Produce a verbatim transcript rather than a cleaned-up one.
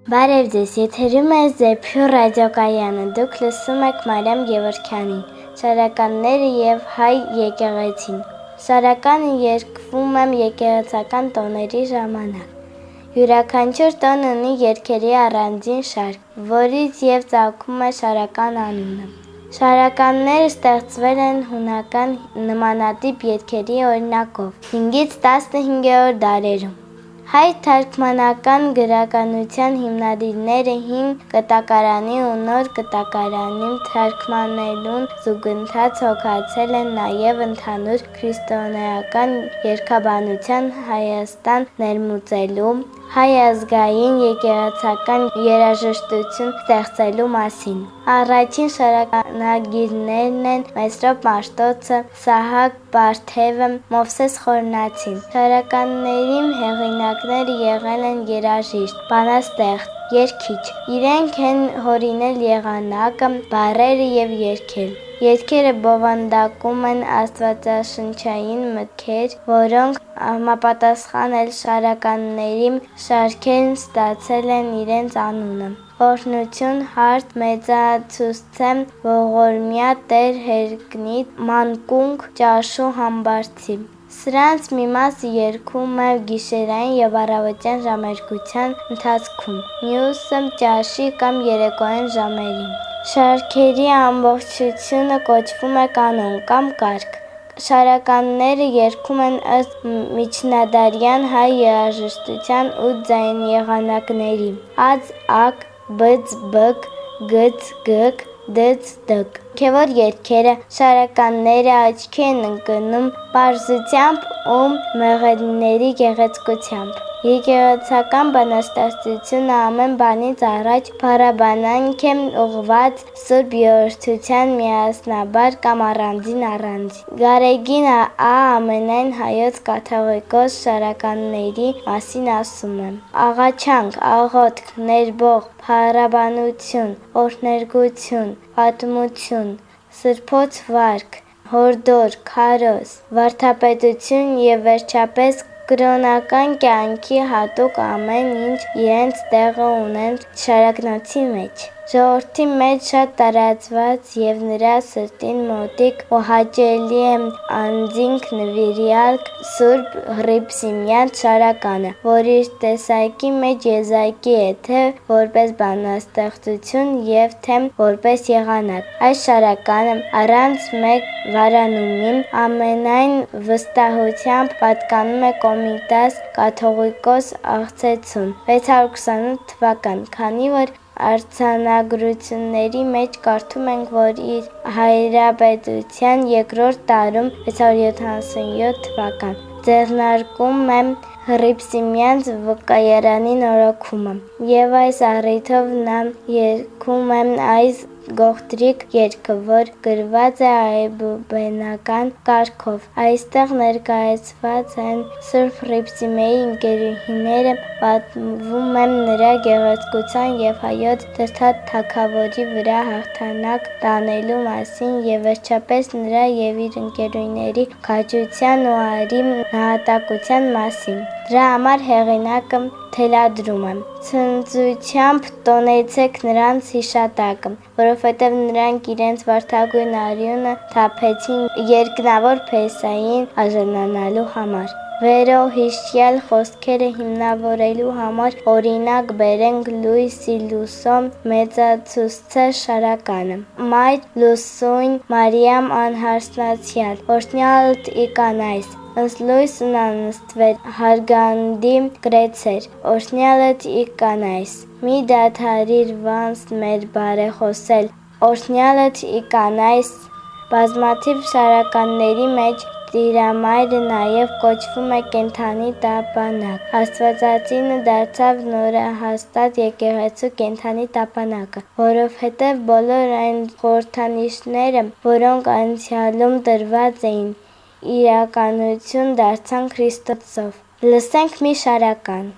Բարև ձեզ, եթերում է Զեփյուր ռադիոկայանը, դուք լսում եք Մարիամ Գևորգյանին, «Շարականները և հայ եկեղեցին»։ Շարականը երգվում է եկեղեցական տոների ժամանակ։ Յուրաքանչյուր տոն ունի երգերի առանձին շարք, որից և ծագում է շարական անունը։ Շարականները ստեղծվել են հունական նմանատիպ երգերի օրինակով հինգից տասնհինգերորդ դարերում։ Հայ թարգմանական գրականության հիմնադիրները հին կտակարանի ու նոր կտակարանի թարգմանելուն զուգընթաց հոգացել են նաև ընդհանուր քրիստոնեական երգաբանության Հայաստան ներմուծելու, հայ ազգային եկեղեցական երաժշտություն ստեղծելու մասին։ Առաջին շարականագիրներն են Մեսրոպ Մաշտոցը, Սահակ Բարթևը, Մովսես Խորնացին։ Շարականների հեղինակները եղել են երաժիշտ, բանաստեղծ, երգիչ։ Իրենք են հորինել եղանակը, բառերը և երգել։ Երգերը բովանդակում են աստվածաշնչային մտքեր, որոնք համապատասխան էլ շարականների շարքերն ստացել են իրենց անունը։ Օրհնություն, հարթ, մեծացուցցեմ, ողորմյա Տեր հերկնիտ, մանկունք, ճաշու համբարձի։ Սրանց մի մասը երգում է գիշերային և առավոտյան ժամերգության ընթացքում, մյուսը՝ ճաշի կամ երեկոյան ժամերին։ Շարքերի ամբողջությունը կոչվում է կանոն կամ կարգ։ Շարականները երգում են ըստ միջնադարյան հայ երաժշտության ութ ձայնեղանակների՝ ած, ակ, բծ, բկ, գծ, գկ, դծ, դկ։ Քևոր երգերը շարականները աչքի են ընկնում պարզությամբ ու մեղեդիների գեղեցկությամբ։ Եկեղեցական բանաստեղծությունը ամեն բանից առաջ փառաբանանք է ուղղված Սուրբ Երրորդության միասնաբար կամ առանձին-առանձին։ Գարեգին Ա-, Ա-, ամենայն հայոց կաթողիկոս շարականների մասին ասում է. աղաչանք, աղոթք, ներբող, փառաբանություն, օրհներգություն, պատմություն, սրբոց վարք, հորդոր, քարոզ, վարդապետություն և վերջապես կրոնական կյանքի հատուկ ամեն ինչ իրենց տեղը ունեն շարակնոցի մեջ։ Ժողովրդի մեջ շատ տարածված և նրա սրտին մոտիկ ու հաճելի է անձինք նվիրյալ Սուրբ Հռիփսիմյան շարականը, որ իր տեսակի մեջ եզակի է թե որպես բանաստեղծություն և թե որպես եղանակ։ Այս շարականը առանց մեկ վարանումի ամենայն վստահությամբ պատկանում է Կոմիտաս կաթողիկոս աղցեցուն, վեց հարյուր քսանութ թվական, քանի որ արձանագրությունների մեջ կարդում ենք, որ իր հայրապետության երկրորդ տարում, վեց հարյուր յոթանասուն յոթ թվական, ձեռնարկում է Հռիփսիմյան վկայարանի նորոգումը, և այս առիթով նա երգում է այս գողտրիկ երգը, որ գրված է այբուբենական կարգով։ Այստեղ ներկայացված են Սուրբ Հռիփսիմեի ընկերուհիները, պատմվում են նրա գեղեցկության և հայոց դրդատ թագավորի վրա հաղթանակ տանելու մասին և վերջապես նրա և իր ընկերուհիների քաջության ու արի նահատակության մասին։ Դրա համար հեղինակը թելադրում է. «Ցնծությամբ տոնեցեք նրանց հիշատակը, որովհետև նրանք իրենց վարդագույն արյունը թափեցին երկնավոր Փեսային արժանանալու համար»։ Վերոհիշյալ խոսքերը հիմնավորելու համար օրինակ բերենք Լուի Սիլուսո «Մեծացուցցե շարականը»։ Մայր Լուսույն Մարիամ Անհարսնացյալ, օրհնյալդ իկան այս, ընս լույս ունանստվեր հարգանդի կրեցեր, օրհնյալդ իկան այս, մի դադարիր վանս մեր բարեխոսել, օրհնյալդ իկան այս։ Բազմաթիվ շարականների մեջ Տիրամայրը նաև կոչվում է կենդանի տապանակ։ Աստվածածինը դարձավ նորահաստատ եկեղեցու կենդանի տապանակը, որովհետև բոլոր այն խորհրդանիշները, որոնք անցյալում տրված էին, իրականություն դարձան Քրիստոսով։ Լսենք մի շարական։